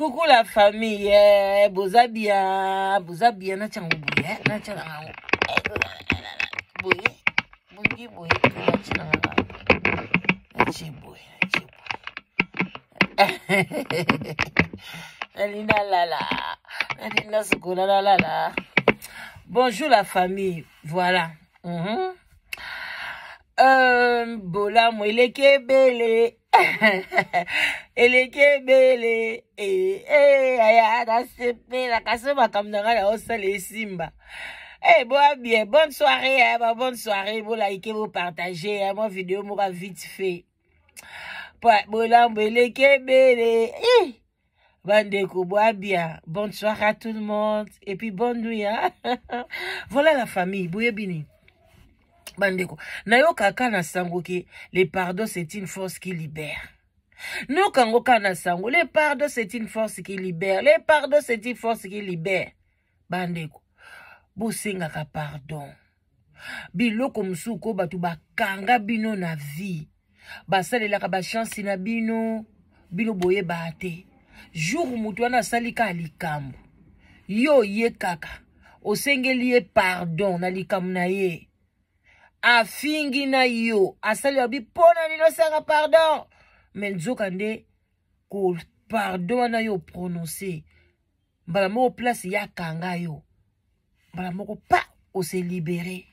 Coucou la famille, eh, boza bien, boza bien, natia yango boye, eh, natia na yango. Eh, boye, bongi boye, natia na yango. Natie boye, natie boye. Nalina lala, nalina sukola la lala. Bonjour la famille, voilà. Bolamu eleki ebele eleki ebele eh, eh, aya nasepelaka so makambo na ngai naosala esimba. Eh, boa bien, bonne soirée, eh, ba bonne soirée, bo liker, bo partager, eh, moi vidéo moko vite fait. Bolamu eleki ebele. Eh. Bandeko, boa bien. Bonne soirée à tout le monde. Et puis bonne nuit. Hein? Voilà la famille. Boyebini. Bandeko. Nayoka na sango ke le pardon c'est une force qui libère. Nayoka ngo na sango. Le pardon c'est une force qui libère. Le pardon c'est une force qui libère. Bandeko. Bosengaka pardon. Biloko mosusu ko bato bakanga bino na vie. Basalelaka ba chance na bino, bino boyeba te. Jour moto wana asali ka likambo, yo ye kaka osengeli ye pardon na likambo na ye, afingi na yo, asali abi pona nini osanga pardon, mais nzoka nde ko pardon wana yo prononcer mbala moko place ya kanga yo, mbala moko pa ose libérer.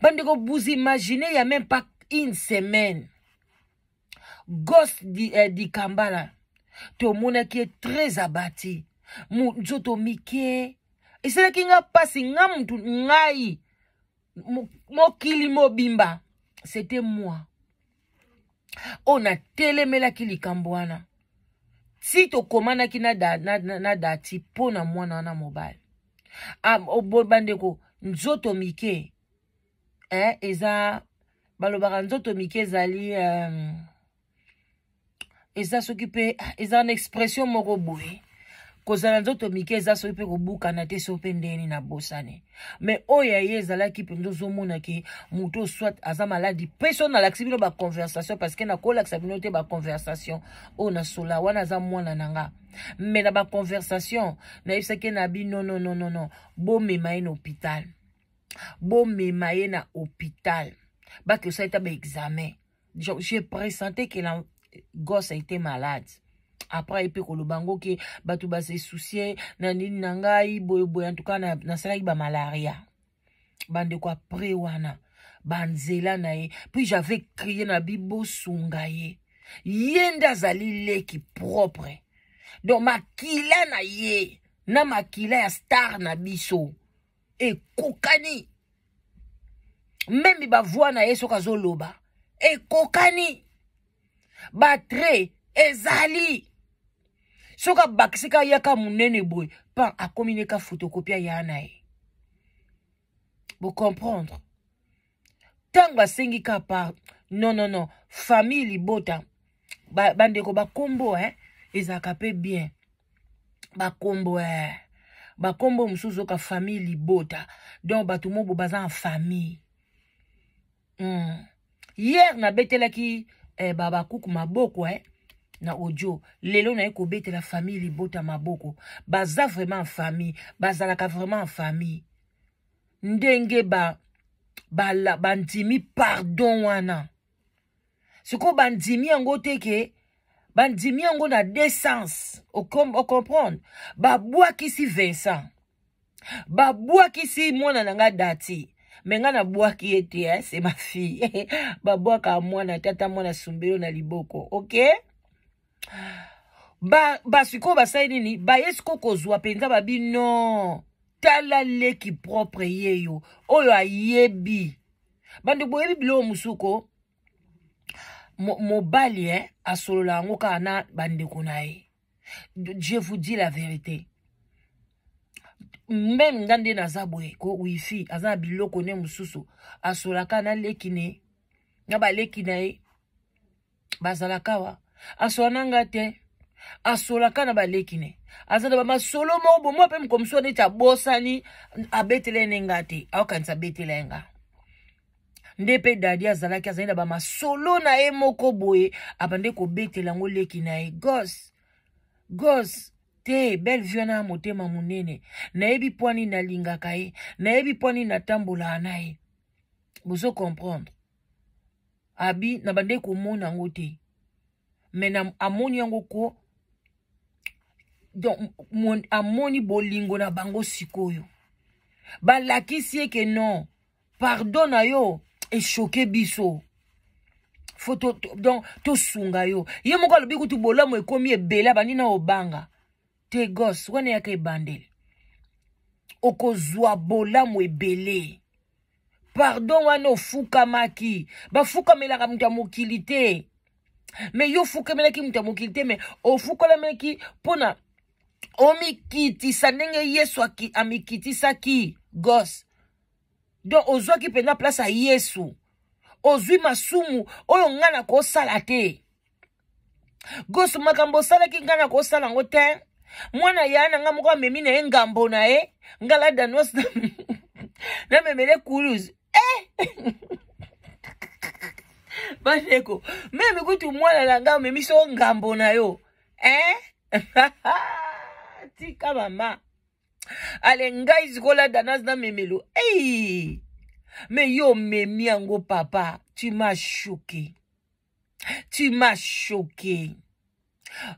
Bandeko, vous imaginez, il y a même pas une semaine, Ghost di Kambala, tomonaki ye très abattu, nzoto mike, esalaki nga pasi, nga mutu ngai mokili mobimba, c'était moi oyo natelemelaki likambo wana. Ti tokomanaki na dati mpo na mwana wana mobali. Ah, bandeko, nzoto mike, eh, eza balobaka nzoto mike ezali eza soki mpe eza na expression moko boye, kozala nzoto mike eza soki mpe kobukana te, soki mpe ndeni na bosani. Mais oyo ya ye ezalaki mpenza ozomona ke moto soit aza maladi. Mpe so nalakisi bino baconversation, parce que nakolakisa bino te baconversation oyo nasola wana, aza mwana na nga. Mais na baconversation nayebisaki na bino, non, non, non, non, bomema ye na hôpital, bomema ye na hôpital, bake osala ata baexamen. J'ai présenté que la gosse a été malade. Après epe koloba ngo ke bato base soucier na nini na ngai boyeboye. En tout cas nasalaki bamalaria, bandeko. Après wana banzela na ye, puis j'avais crié na bibosunga ye, ye nde azali leki propre, donc makila na ye na makila ya star na biso ekokani, même bavoix na ye soki azoloba ekokani, batre ezali soki abakisi ka yaka monene boye pan akomi ne ka photocopie ya na ye. Bocomprendre ntango asengi ka par non, non, non, famille libota, bandeko, bakombo, eh, ezalaka mpe bien bakombo, eh. Bakombo mosusu oka famille libota, donc bato mobo baza en famille. Hier nabetelaki eh, babakuku maboko, eh, na audio. Lelo naye kobetela famille libota maboko. Baza vraiment en famille, bazalaka vraiment en famille. Ndenge ba bandimi pardon wana, sikoyo bandimi yango te ke bandimi yango na deux sens. Ocomprendre, babwakisi Vincent, babwakisi mwana na nga Dati, mais nga nabwaki ye te, eh, c'est ma fille. Babwaka mwana te, ata mwana sumbelo na liboko. Ok, basikoyo basali nini? Baye sikoyo kozwa mpenza babi non, tala leki propre ye yo oyo ayebi. Bandeko, boyebi biloko mosuku mobali, eh, asolola yango kaka na bandeko na ye. Je vous dis la vérité, même nga nde naza boye ko wifi aza na biloko ne mosusu asolaka na leki ne na baleki na ye bazalaka awa, asola na nga te, asolaka na baleki ne, aza na bamasolo moko bomoi mpe mokomosu neti abosani abetela ye ne nga te, aokanisa abetela ye nga nde. Mpe dadi azalaki, azali na bamasolo na ye moko boye, abande kobetela yango leki na ye Gos. Gos te, belle vie na motema monene, nayebi mpo nini nalingaka ye, nayebi mpo nini natambolaka na ye. Bozo comprendre? Abi na bande komona yango te, me na amoni yango ko donc amoni bolingo na bango sikoyo, balakisi ye ke non, pardon na yo echoke biso, fo to, to, donc tosunga yo. Ye moko alobi kutu bolamu ekomi ebele, abandi na obanga te. Gos wana eyaka ebandeli, okozwa bolamu ebele. Pardon wana ofukamaki, bafukamelaka moto ya mokili te, me yo ofukamelaki moto ya mokili te, me ofukamelaki mpona omikitisa ndenge Yesu amikitisaki. Gos, donc ozwaki mpenza place ya Yesu, ozwi masumu oyo ngai nakosala te. Gos, makambo osalaki ngai nakosala yango te. Mwana ya na ngai moko amemi na ye ngambo na ye, ngai la danos namemele kuluse eh! Bandeko, meme kutu mwana na ngai omemi so ngambo na yo eh? Tika mama ale ngai sikola danas na memelo ei, me yo omemi yango. Papa, tu m'as choqué, tu m'as choqué.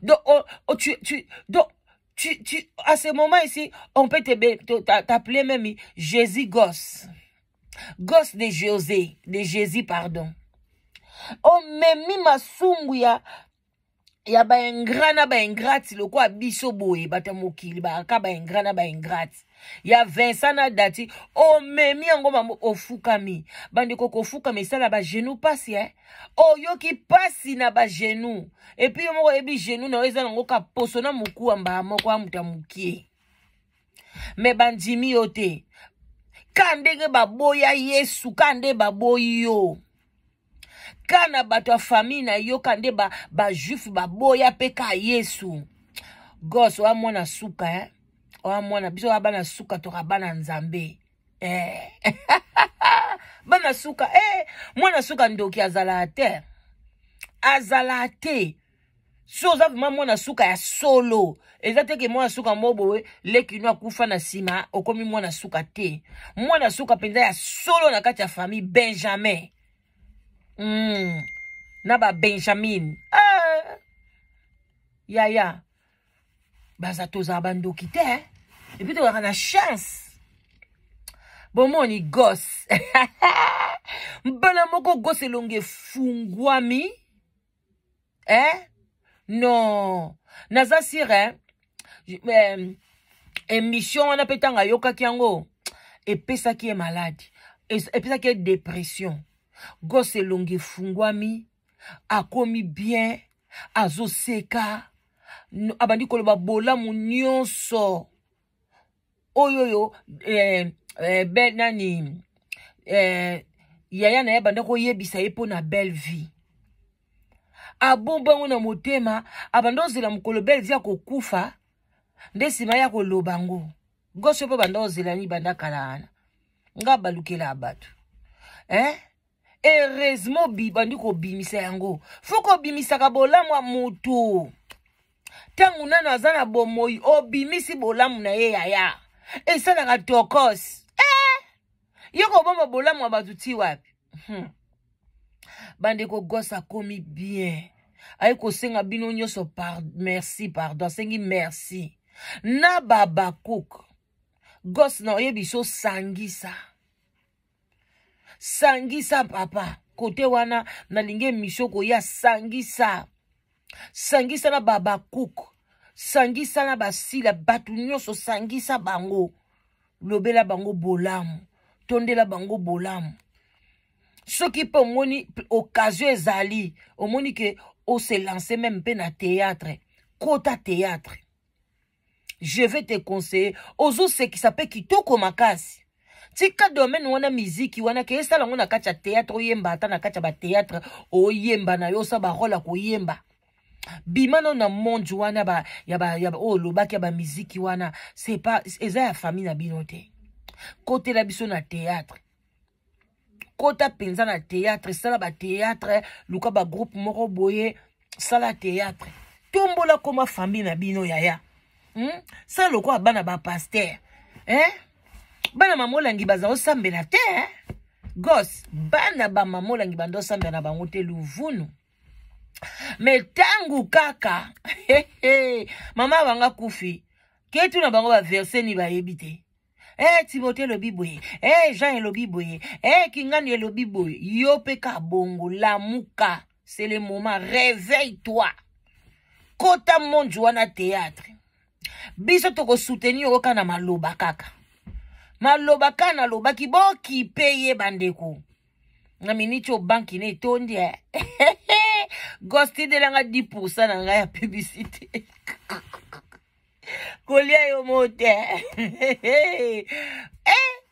Donc oh, oh, tu donc tu à ce moment ici, on peut t'appeler même Jésus gosse, gosse de José, de Jésus, pardon. Omemi masumu ya baingrat na baingrate lokola biso boye, bato ya mokili baaka baingrat na baingrate ya Vincent na Dati, omemi yango mambo. Ofukami, bandeko, kofukama esala bagenou pasi eh? Oyoki pasi na bagenou, et puis yo moko oyebi genou na yo eza nango ka poso na mokuwa mbaa moko ya moto ya mokie, me bandimi yo te. Ka ndenge baboya Yesu, ka nde baboyi yo, ka na bato ya famille na yo, ka nde bajuif ba baboya mpe ka Yesu. Gos oya mwana suka eh? Oya mwana biso, oya bana suka, toka bana Nzambe eh. Bana suka eh. Mwana suka ndoki azala te, azala te. So oza vraiment mwana suka ya solo, eza te ke mwana suka mo boye leki no akufa na nsima okomi mwana suka te. Mwana suka mpenza ya solo na kati ya famille Benjamin, na babenjamin ah. Yaya baza tozala bandoki te eh? Et puis tozalaka na chance. Bomoni gos mbala moko, gos elongi efungwami eh? Non, naza sire eh? Eh, émission wana mpe ntango ayokaki yango epesaki ye maladi, epesaki ye dépression. Gos elongi efungwami, akomi bien, azoseka, abandi koloba bolamu nyonso oyo oyo eh, eh, be, nani eh, yaya na ye banda koyebisa ye mpo na belle vie. Abomba yango na motema, abanda ozela mokolo belle vie akokufa nde nsima ya koloba yango. Goso mpe banda ozela nini banda kala wana nga balukela bato eh? Heureusement bandi kobimisa yango. Fo kobimisaka bolamu ya motu ntango nano aza na bomoi. Obimisi bolamu na ye, yaya, esalaka tokos eh! Yo kobomba bolamu ya bato ti wapi? Bandeko, gos akomi bien, aye kosenga bino nyonso par merci, pardon, asengi merci na babakuk. Gos na oyebi so sangisa, sangisa papa kote wana, nalingi émission koya. Sangisa, sangisa na babakuk, sangisa na basila, bato nyonso sangisa bango, lobela bango bolamu, tondela bango bolamu. Soki mpe omoni occasion ezali, omoni ke ose lance même mpe na théâtre, kota théâtre, je vais te conseiller. Ozosekisa mpe kitoko makasi. Tika domaine wana, miziki wana, ke esala yango na kati ya théâtre. Oyemba ata na kati ya bathéâtre, oyemba na yo, osala barole ya koyemba. Bima no na monde wana ba, ya ba, ya ba, oyo olobaki ya bamiziki wana, c'est pas eza ya famille na bino te. Kotela biso na théâtre, kota mpenza na théâtre, sala bathéâtre, luka bagroupe moko boye, sala théâtre. Tombola koma famille na bino yaya. Sala lokola bana ba pasteur. Eh? Bana mama Olangi baza osambela te, eh? Gos, bana ba mama Olangi bando osambela na bango te luvunu. Me tangu kaka mama banga kufi ketu na bango ba verset ni bayebi te. Eh, Timothée elobi boye, eh, Jean elobi boye, eh, Kingani elobi boye. Yo pe ka bongo lamuka, c'est le moment, réveille-toi. Kota monde wana théâtre. Biso toko soutenir yo kaka na maloba kaka. Maloba kaka nalobaki bokipe ye bandeko. Na miniti oyo banki ne etondi eh. Ghost tindelanga 10% na ngai ya publicité. Kolia yo mo te. Eh,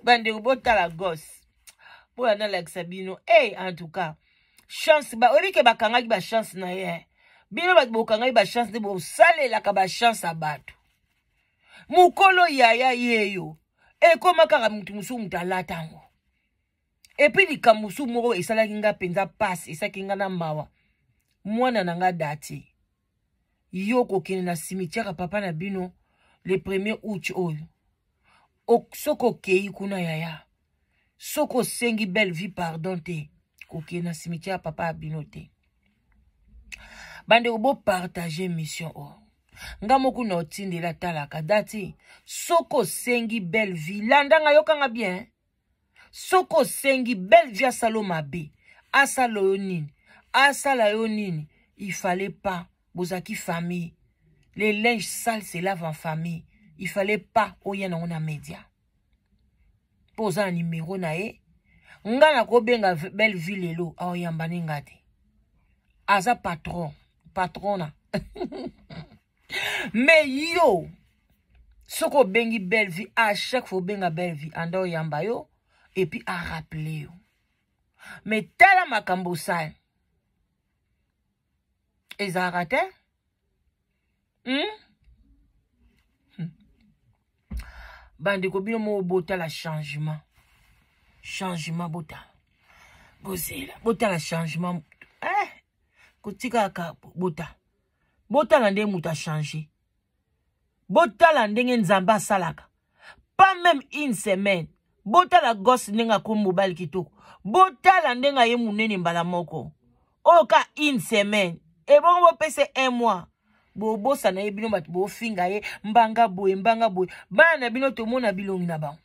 bandeko botala gos mpo ya nalakisa bino. Eh, en tout cas chance ba oyebi ke bakangaki ba chance na ye. Bino bato bokangaki ba chance nde bosalelaka ba chance ya bato. Mokolo yaya yeyo ekoma kaka motu mosusu moto alata yango. Epuis likambo mosusu moko esalaki nga mpenza pasi, esalaki nga na mawa. Mwana na nga dati yo kokende na cimetière ya papa na bino le 1er août oyo. Soki okei kuna yaya, soki osengi belle vie pardon te, kokende na cimetière ya papa ya bino te. Bandeko bopartage mission oyo. Nga moko na otindela talaka dati, soki osengi belle vie, landa nga yokanga bien. Soki osengi belle vie asalo mabe, asala yo nini? Asala yo nini? Il fallait pas, bozaki famille. Les linges sales se lavent en famille. Il fallait pas oya nango na média. Po oza na numéro na ye. Nga na kobenga belle vie lelo, aoyamba ni nga te. Aza patron, patrona. Mais yo, soki obengi belle vie, à chaque fois obenga belle vie, anda oyamba yo, et puis a rappeler yo. Mais tala makambo osali. Ezalaka te? Bandeko bino moko botala changement. Changement botala. Bozela, botala changement. Eh, kotikaka botala. Botala ndenge moto a changer. Botala ndenge Nzambe asalaka. Pas même une semaine. Botala gosse ndenge akomi mobali kitoko. Botala ndenge aye munene mbala moko. Oyo ka une semaine. Ebongo bopese un mois. Bobosana ye bino bato bofinga ye mbanga boye mbanga boye. Bana na bino tomona bilongi na bango.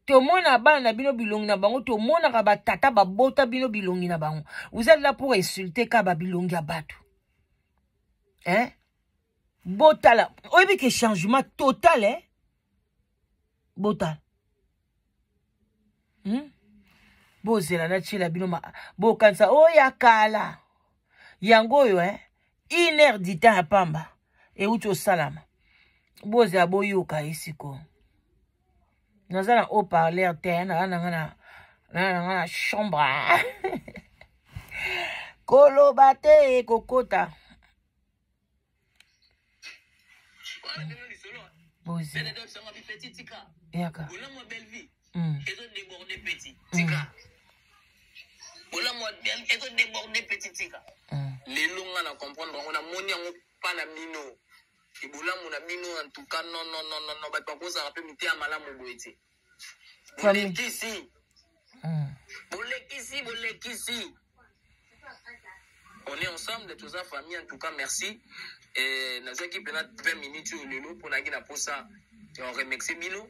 Tomona bana na bino bilongi na bango, tomonaka ba tata babota bino bilongi na bango. Vous êtes là pour insulter ka ba bilongi ya bato. Hein? Botala, oyebi ke changement total, hein? Botala. Bozela na tiela bino ma bokanisa oyo ya kala. Yango oyo, hein? Une heure du temps ya pamba euti osalama. Bozela boyoka ye sikoyo. Naza na haut-parleur te, naza na nga na, naza na nga na chambre. Koloba te kokota. Bozela. Yaka. Lelo nga na comprendre yango, namoni yango pa na bino. Ebolamu na bino en tout cas non non non non non bato bakozala pe miteya malamu boye te. Bolekisi. Bolekisi, bolekisi. On est ensemble, toza famille en tout cas merci. Et nazaki pena 20 minutes oyo lelo mpo nayaki na posa ya remercier bino,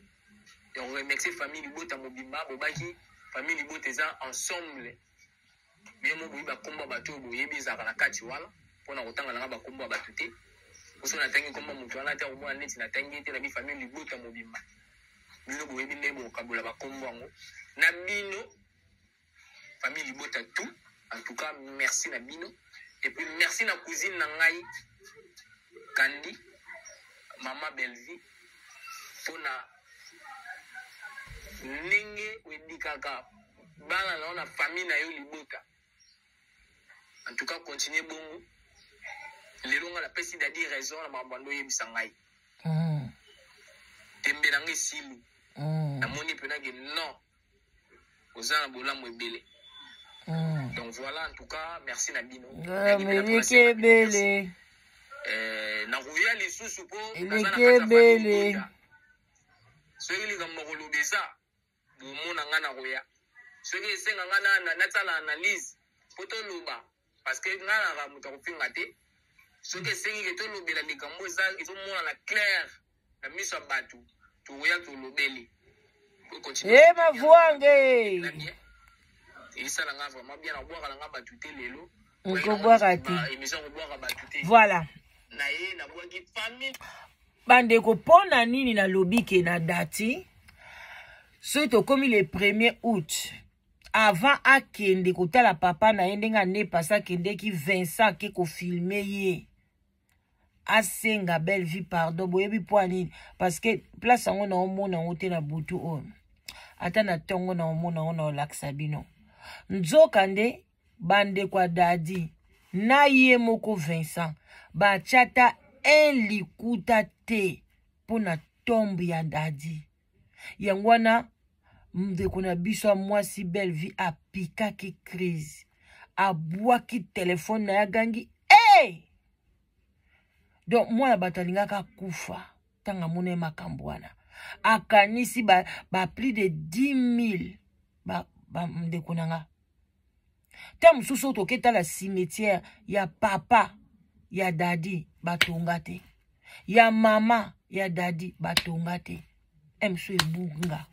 ya remercier famille Libota mobimba, bobaki famille Libota eza ensemble. Bino mo boyebi bakombo ya bato oyo boyebi ezalaka na kati wana, mpo na kotanga nanga bakombo ya bato te. Poso natangi kombo ya moto wana te, akomona neti natangi ye te, na bi famille Libota mobimba. Bino boyebi nde bokabola bakombo yango na bino famille Libota tout. En tout cas merci na bino, et puis merci na cousine na ngai Kandi, mama Bellevue, mpona ndenge oyebikaka bana na yo na famille na yo Libota. En tout cas continue bongo. Lelo nga napesi Dadi raison na makambo ando oyebisa ngai. Tembe na ngai esili. Namoni mpena ke non, oza na bolamu ebele. Donc voilà, en tout cas, merci na bino. Eleki ebele. Nakoya lisusu mpo eleki ebele. Soki likambo koloba eza, bomona nga nakoya. Soki esenga nga nasala analyse mpo toloba, parce que nga naka moto akofinga te. Soki esengi ke tolobela likambo eza ezomonana clair na miso ya bato, tokoya tolobeli. E mavuange. Esala nga vraiment bien, nabwaka na nga bato te lelo. Nkobwaka te. Émission kobwaka bato te. Voilà. Na ye nabwaki famille. Bandeko, mpo na nini nalobi ke na dati soki tokomi le 1er août, avant akende kotala papa na ye, ndenge ane pasi akendeki, Vincent ake kofilmer ye, asenga Belle Vie pardon. Boyebi mpo nini? Parce que place yango naomona yango te na butu oyo, ata na ntongo naomona yango, naolakisa bino. Nzoka nde bandeko ya Dadi na ye moko Vincent batia ta un likuta te mpo na tombe ya Dadi. Yango wana ndeko na biso ya mwasi Belle Vie apikaki crise, abwaki telefone na ye, agangi hey! Donc mwana bato alingaka akufa ntango amoni ye makambo wana. Akanisi ba plus de 10 000. Bandeko na nga, ta mosusu oyo toketala cimetière ya papa ya Dadi, batonga te, ya mama ya Dadi, batonga te, mosusu ebunga.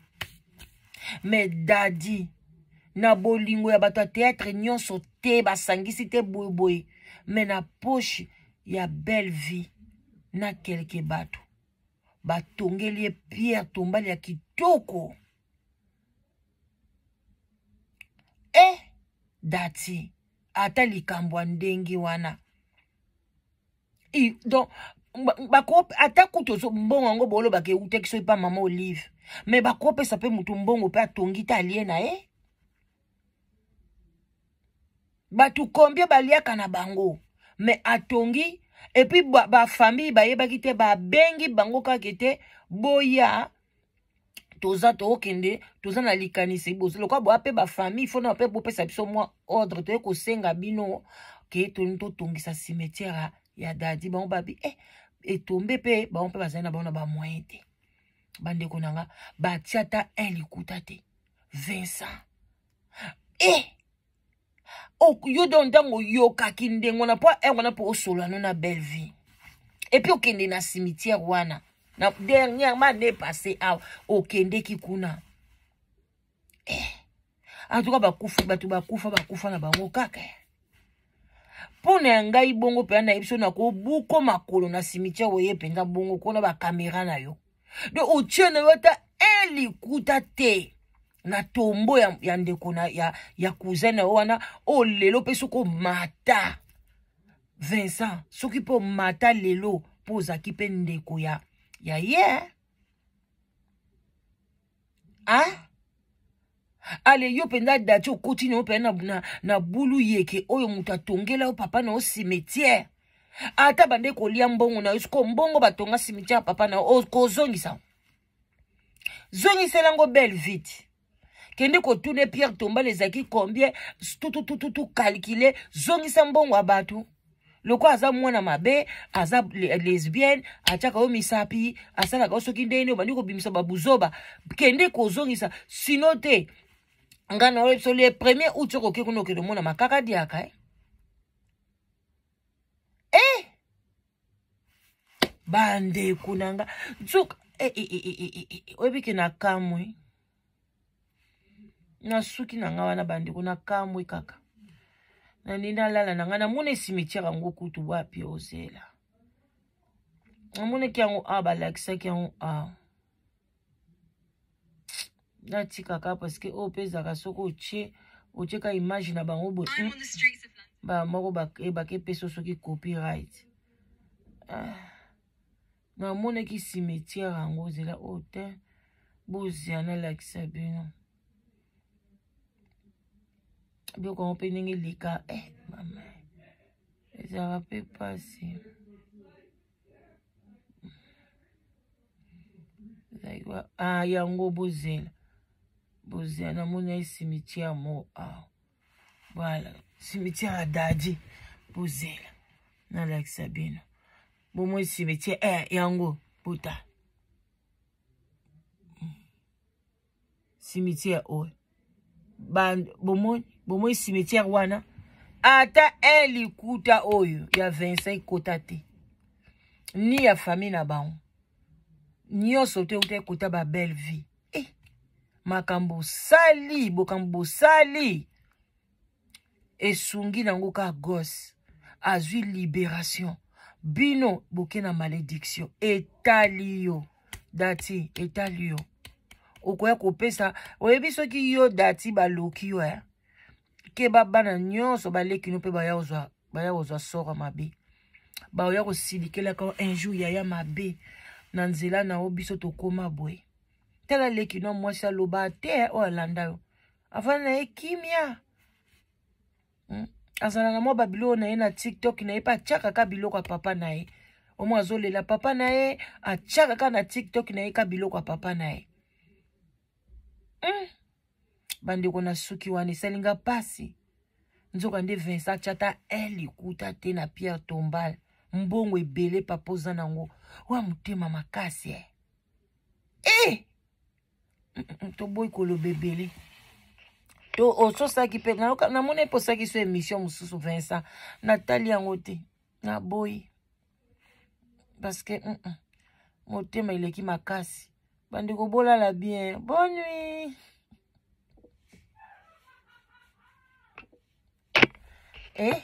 Mais Dadi na bolingo ya bato ya théâtre nyonso te, basangisi te boyeboye, mais na poche ya Belle Vie na quelque bato batongeli ye pierre tombale ya kitoko. E Dati, ata likambo ya ndenge wana, donc bako ata kutu mbongo yango bolobaka eutaki soki mpa mama Olive, mais bakopesa mpe motu mbongo mpe atongi te, alie na ye. Bato combien baliaka na bango, mais atongi. Et puis bafamille ba bayebaki te, babengi bango kaka te: "Boya, toza tookende, toza na likanisi lokola boya mpe bafamille, fo na mpe bopesa biso mwa ordre, toye kosenga bino ke tolingi totongisa cimetière ya Dadi." Bango babi etombe mpe bango mpe bazali na bango na bamoyen te. Bandeko na nga, batia ata un likuta te. Vincent, yo donc ntango oyokaki ndenge wana, mpo ere wana mpo osolola no na Belle Vie, et puis okende na cimetière wana na dernièrement, année passé awa, okendeki kuna. En tout cas, bakufi, bato bakufa, bakufa na bango kaka. Mpo na ya ngai bongo mpenza, nayebi so nakobuko makolo na cimetière oye mpenza bongo kuna, bakamera na yo, donc otie na yo ata un likuta te na tombeau ya ndeko na ya cousin na yo wana oyo lelo mpe soki omata, Vincent, soki mpe omata lelo mpo ozalaki mpe ndeko ya ye. Ah, ale yo mpenza Dati, okoti na yo mpenza na bulu yeke oyo moto atongela yo papa na yo cimetière, ata bande kolia mbongo na yo. Siko mbongo batonga cimetière papa na yo, okozongisa, zongisela yango Belle Vie. Kende kotuna pierre tombale ezalaki combien, tututututu, calcule, zongisa mbongo ya bato. Lokola aza mwana mabe, aza lesbienne, atiaka yo misapi, asalaka yo soki ndenge obandi kobimisa babuzoba, kende kozongisa. Sino te, ngai na oyebi so le premier août soki oke kuna, okende omona makaka diaka, eh? Eh! Bandeko na nga, nzoka eh, eh, eh, eh, eh, eh. Oyebi ke na kamwe na suki na nga wana. Bandeko, na kamwe kaka nani nalala na ngai, namoni cimetière yango kutu wapi. Ozela, namonaki yango awa, balakisaki yango awa. Natikaka parce que oyo mpe ezalaka soki otie ka image na bango boye, bamoko bakepesa soki copyright. Namonaki cimetière yango, ozela oyo te, bozela nalakisa bino biloko yango mpe ndenge eleka. Mama, ezalaka mpe mpasi. Ah, yango, bozela, bozela, namoni ye cimetière moko awa. Voilà, cimetière ya Dadi. Bozela nalakisa bino bomoi cimetière eh, yango buta cimetière oyo bomoi bomoi cimetière wana ata un likuta oyo ya Vincent ekota te ni ya famille na bango nyonso te euta ekota ba belle vie eh, makambo osali bokambo bosali esungi nango ka gosse azwi liberation bino boke na malédiction etali yo dati etali yo okoya kopesa oyebi soki yo dati baloki yo eh? keba bana nyonso baleki no mpe baya kozwa baya kozwa soro mabe baoya kosilikelaka un jour yaya mabe na nzela na yo biso tokoma boye tala leki no mwasi aloba te eh, oyo alanda yo afandi na ye kimia Azala na mwa babiloko na ye na tiktok na ye mpe atiaka ka biloko ya papa na ye omo azolela papa na ye atiaka ka na tiktok na ye ka biloko ya papa na ye Bandeko na suki wana esali nga mpasi nzoka nde Vincent atya ata un likuta te na pierre tombale mbongo ebele papa oza nango wa motema makasi eh. Eh! Toboyi koloba ebele to ososalaki mpe namoni mpe osalaki so émission mosusu Vincent natali yango te naboyi parce que motema eleki makasi. Bandeko bolala bien, bonne nuit. Eh.